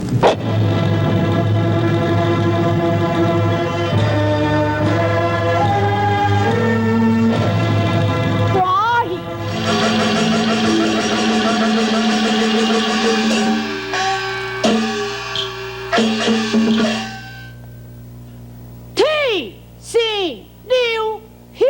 天生留香。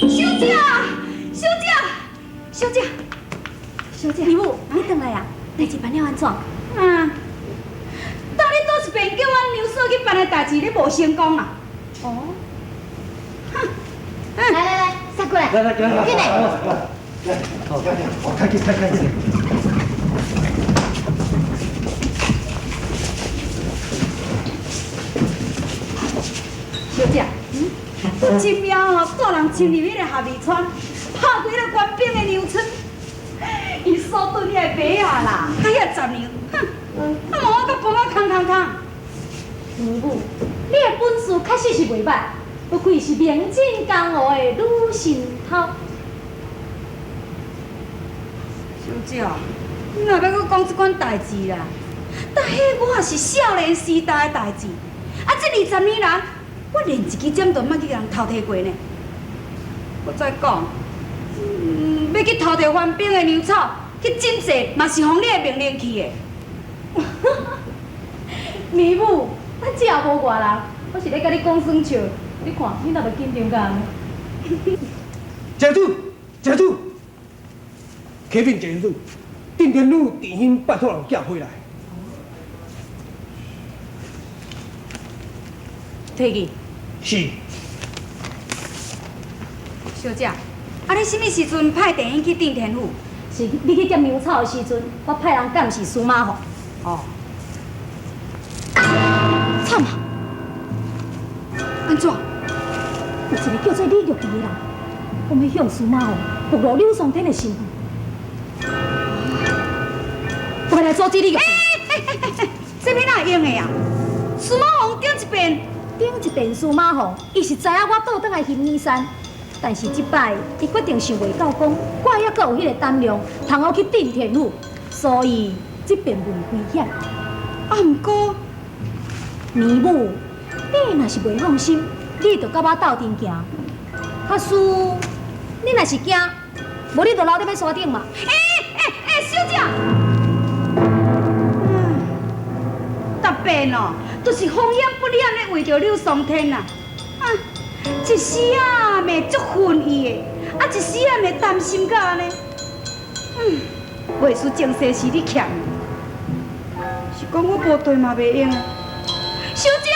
小姐，小姐，小姐，小姐，姨母，你转來啊？代誌辦了按怎？啊，到底佗一遍叫阮娘嫂去辦的代誌，你無成功啊？哦。來來來，殺過來。來來來來，進來。來，好，我開緊開開緊。小姐，嗯，真妙哦，帶人進入彼個合味村，拍開彼個官兵的糧倉，伊所燉遐個白仔啦，佮遐雜糧，哼，啊無我閣幫我空空空。姨母，你的本事確實是袂歹，不愧是名震江湖的女神偷。小姐，你若欲閣講這款代誌啦，但彼我是少年時代的代誌，啊，這20年來，我連一支針都毋捌去共人偷提過呢。我再講，欲去偷提番兵的糧草去賑濟，嘛是奉你的命令去的。姨母，咱這也無外人，我是咧共你講耍笑。你看，你若袂緊張甲按呢？正主，正主，啟稟正主，鄭天女弟兄拜託人寄回來。提去。是。小姐，啊你啥物時陣派電影去鄭天府？是你去撿糧草的時陣，我派人監視司馬鳳。哦。慘啊！按怎？有一个叫做李玉琪的人，講欲向司馬鳳暴露柳松天的身份。我欲來阻止李玉琪。這欲哪會用的啊？司馬鳳頂一遍，頂一遍司馬鳳，伊是知影我倒轉來雲頂山，但是這擺伊決定想袂到講，我猶閣有彼個膽量，通好去鎮天府，所以這遍袂危險。啊，毋過，姨母，你若是袂放心，你就佮我鬥陣行。假使你若是驚，無你就留佇欲山頂嘛。欸，小姐，特別哦，就是風險不免咧為著柳松天啦。啊，一時仔袂足恨伊的，啊，一時仔袂擔心到按呢。袂輸前世是你欠的，是講我無綴嘛袂用啊。小姐。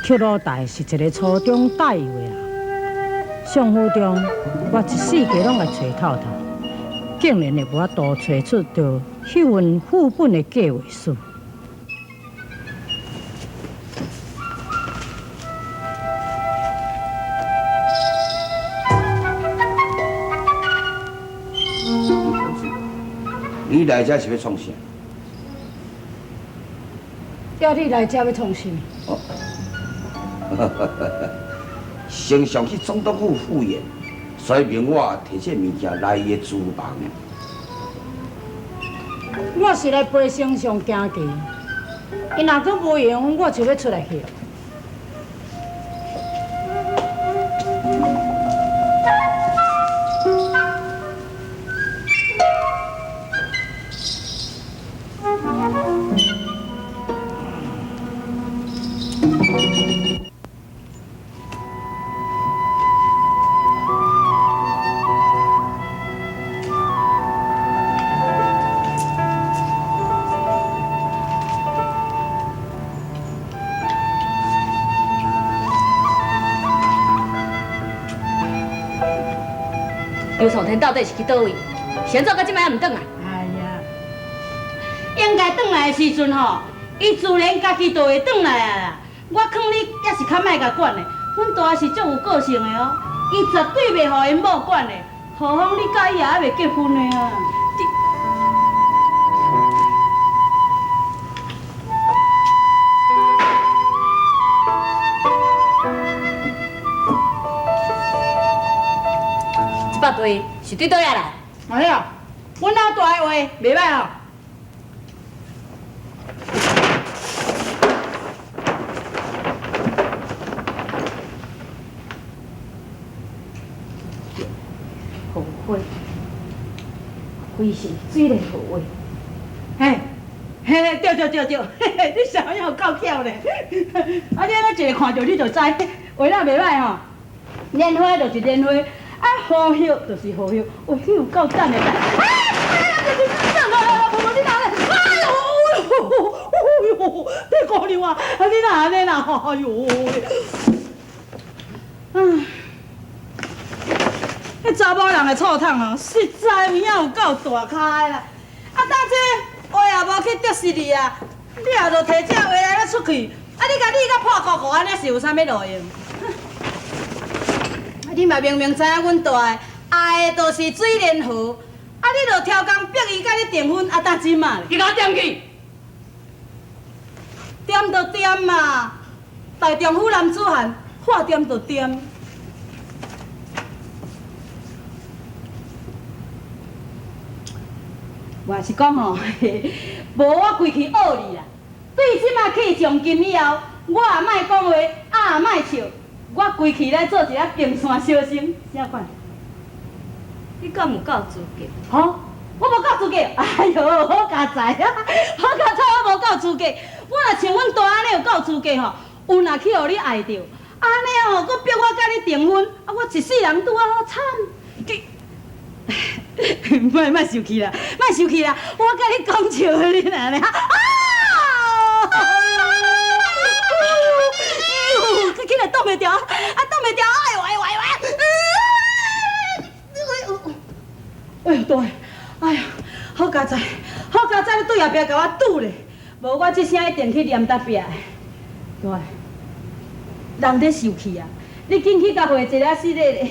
曲老大是一个粗中带幼的人，上府中我一世界攏来揣透透，竟然会无法度揣出著彼份副本的计划书。你来遮是欲创啥？叫你来遮欲创啥？哦，丞相去总督府赴宴，所以命我提这物件来伊的厨房。我是来陪丞相行棋，伊若阁无闲，我就欲出来去。刘松天到底是去佗位？是按怎到这摆还毋转来？哎呀，应该转来的时阵吼，伊自然家己就会转来啊啦。我劝你也是较莫共管的，阮大是足有个性的哦，伊绝对袂予𪜶某管的，何况你佮伊也犹未结婚的啊。这百对是对佗位来？哎呀，阮老大的话袂歹哦。荷花，非是水莲荷花。嘿，嘿，对对对对，嘿，你啥有够巧咧！啊，你按呢一个看著你就知，画了袂歹吼。莲花就是莲花。啊，荷叶就是荷叶，哇，你有够赞的！啊！来来来，无无你哪咧？哎呦，哎呦，这姑娘啊，你哪按呢啦？哎呦，唉，彼查某人的醋桶啊，实在有影有够大跤的啦！啊，当这话也无去得失你啊，你也就提这话来了出去，啊，你共你佮破糊糊按呢是有啥物路用？你嘛明明知影阮大的爱的就是水莲荷，啊！你就超工逼伊佮你订婚，啊！当这马咧？伊共我惦去，惦就惦嘛，大丈夫男子汉，话惦就惦。我是讲吼，无我规气恶你啦。对这马去上金以后，我也莫讲话，也莫笑。我规气来做一个冰山小生，啥款？你敢有够资格？吼，我无够资格。哎哟，好佳哉啊！好佳哉，我无够资格。我若像阮大按呢有够资格吼，有若去予你爱著，按呢吼，阁逼我佮你订婚，啊，我一世人拄仔好惨。你，莫莫生气啦，莫生气啦，我佮你讲笑的，你按呢？啊！起来挡袂牢，啊挡袂牢！哎呦哎呦哎呦！哎呦大，哎呀，好佳哉，好佳哉！你对后壁共我拄咧，无我这声一定去念搭壁的。大，人咧受气啊！你紧去共回一下死咧咧，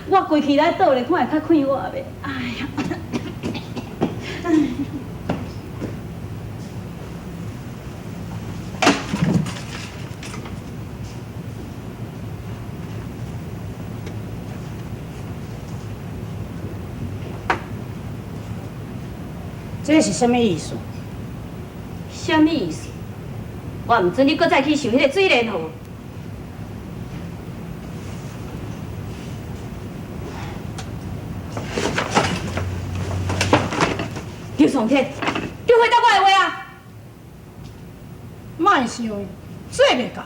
我规气来倒咧，看会较快活袂？哎呀！这是啥物意思？啥物意思？我毋准你阁再去想彼个水莲荷。刘松天，你回答我的话啊！莫想，做袂到。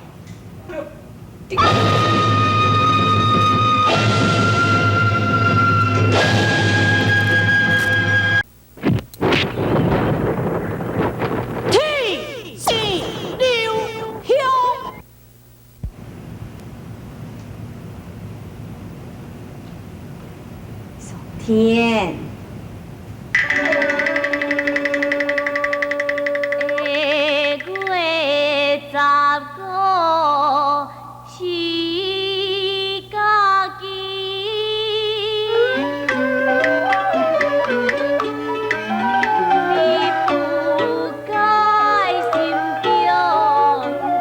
天地留香。天。下月15是假期，你不改心中，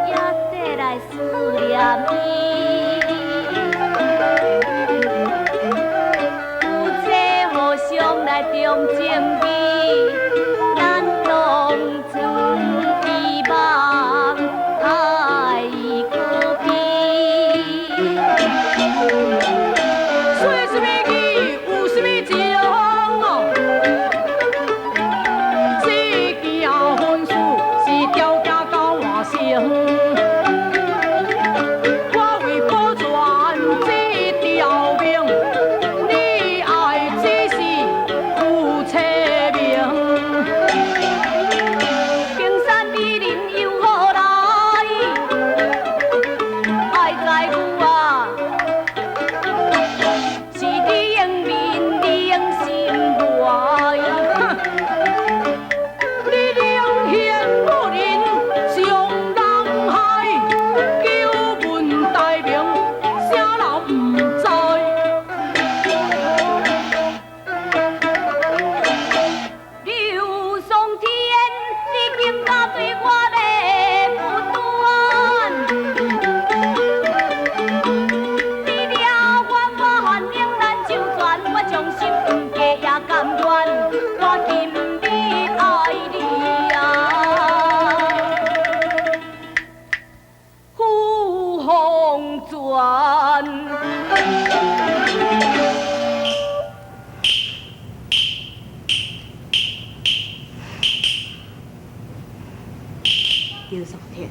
也得来思念伊。夫妻互相来重情义，咱当初希望爱可比。说什么义，有什么情哦？这件婚事是条件到完成，我为保全这条命，你爱只是夫妻名。冰山美人由何来？爱在乎啊，是你用面，你用心怀。你领先武林上人海，久闻大名，啥人不知？刘松天，你更加对我的不断。你了冤我还仍难周全，我将心不嫁也甘愿，我今日爱你啊，付红泉。刘松天，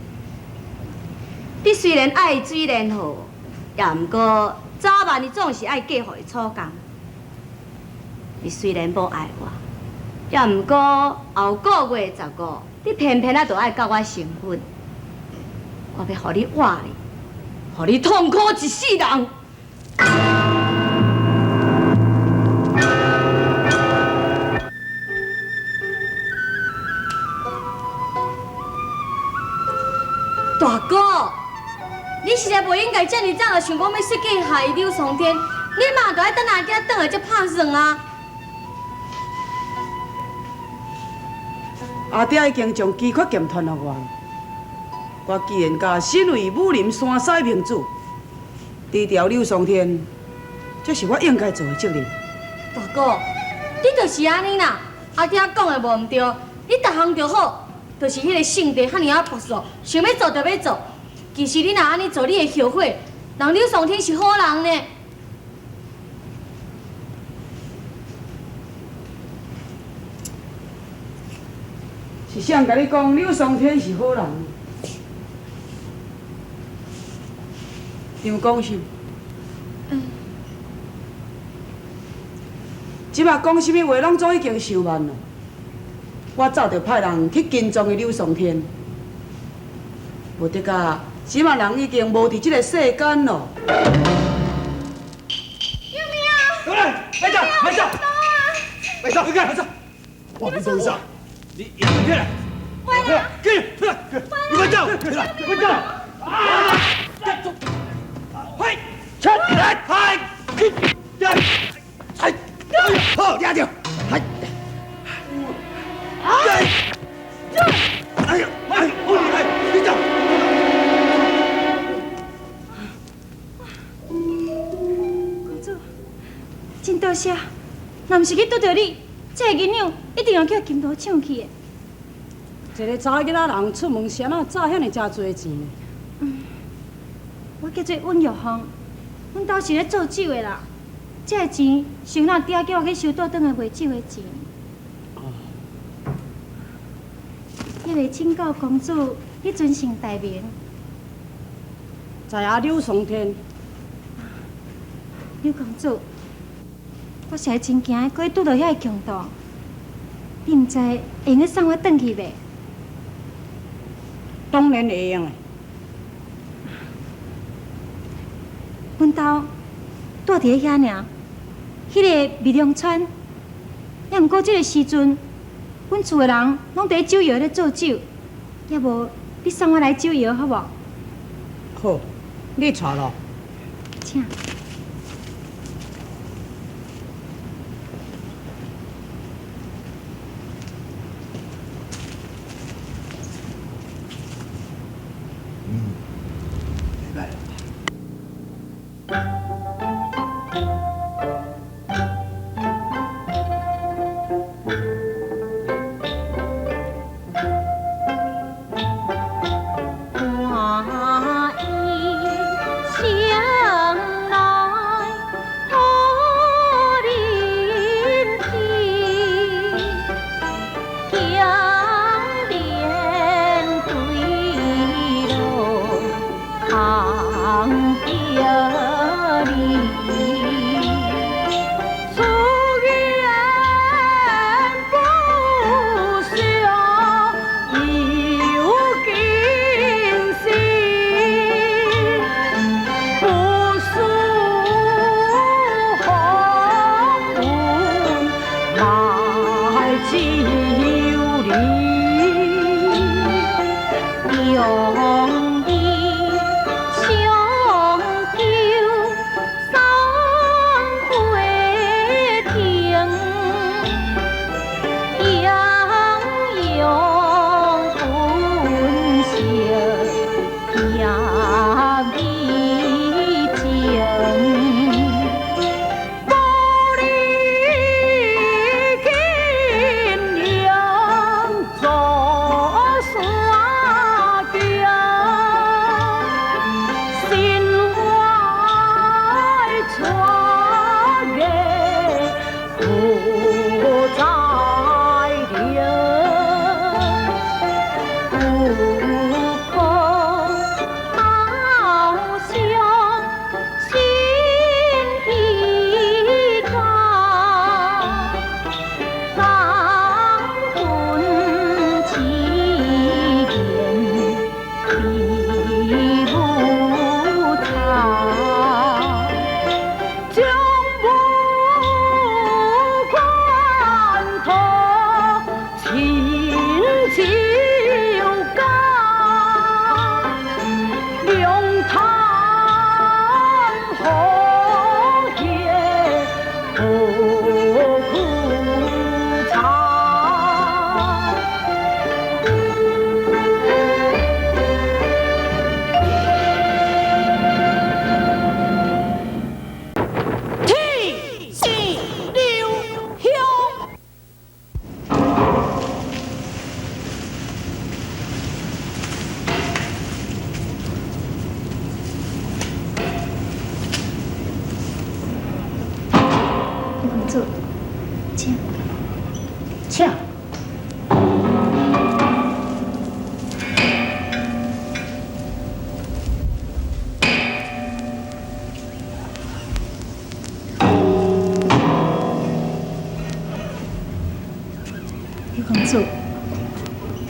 你虽然爱水莲荷，也毋过早晚你总是爱嫁予伊楚江。你虽然无爱我，也毋过后个月15，你偏偏啊就爱佮我成婚。我欲予你活哩，予你痛苦一世人。大哥，你实在袂应该遮尔早就想讲欲设计害刘松天，你嘛著爱等阿囝转来才拍算啊！阿爹已经将机缺剑传予我，我既然甲身为武林山西明主，除掉柳松天，这是我应该做的责任。大哥，你就是按呢啦，阿爹讲的无毋对，你逐项就好，就是彼个性地遐尔仔朴素，想欲做就欲做。其实你若按呢做，你会后悔。人柳松天是好人呢。是谁共你讲柳松天是好人？张广秀。这马讲啥物话，拢总已经受慢了。我早就派人去跟踪的柳松天，无得甲，这马人已经无伫这个世间咯。救命啊！来，别走，别走，别走，别走，我你走一下，你起来，起来，起来，你快走，起来，快走！啊！嘿，起来，嘿，起来，嘿，好，抓住，嘿。哎呀！哎，哎，你走。公主，真多谢，若毋是去拄著你，这个银两一定会叫金罗抢去的。一个查某囡仔人出门，啥哪诈遐尔诚济钱？我叫做温玉凤，阮兜是咧做酒的啦。这个钱是阮阿爹叫我去收倒转来卖酒的钱。彼个请教公主，你尊姓大名？在下柳松天。柳公主，我实在真惊，阁去拄著遐个强盗。你毋知会用得送我转去袂？当然会用的。阮兜住伫咧遐尔，彼个密龙川。也毋过这个时阵，阮厝的人攏伫酒窑咧做酒，要无你送我来酒窑好无？好，你带路。请。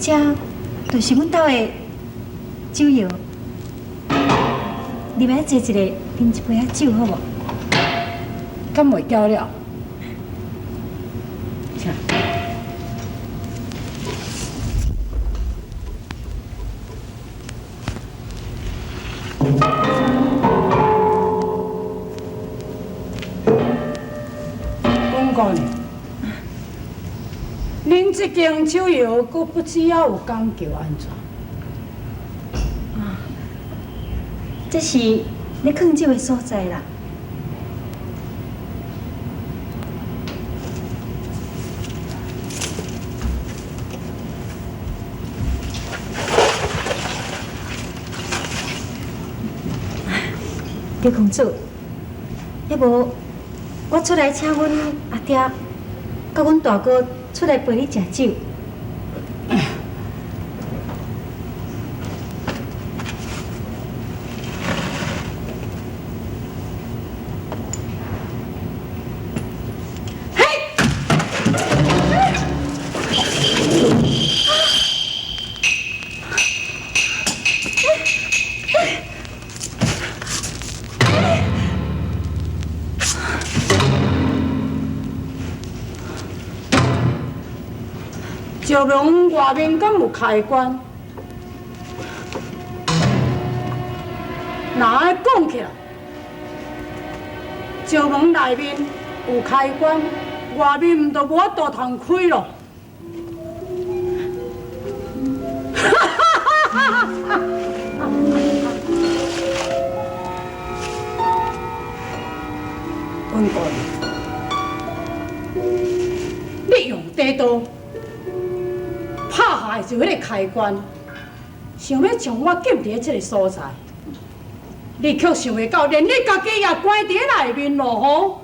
這就是阮兜的酒窑，入來坐一下，啉一杯仔酒好無？敢袂叫了？請。讲过呢？恁这间手摇，阁不知犹有讲究按怎？啊，这是咧囥酒的所在啦。刘公主，要无我出来请阮阿爹，佮阮大哥出来陪你食酒。石门外面敢有开关？若按呢讲起来，石门内面有开关，外面毋就无法度通开咯。温国，你用地刀拍下的就彼个开关，想欲将我禁伫这个所在，你却想袂到，连你家己也关伫内面咯吼！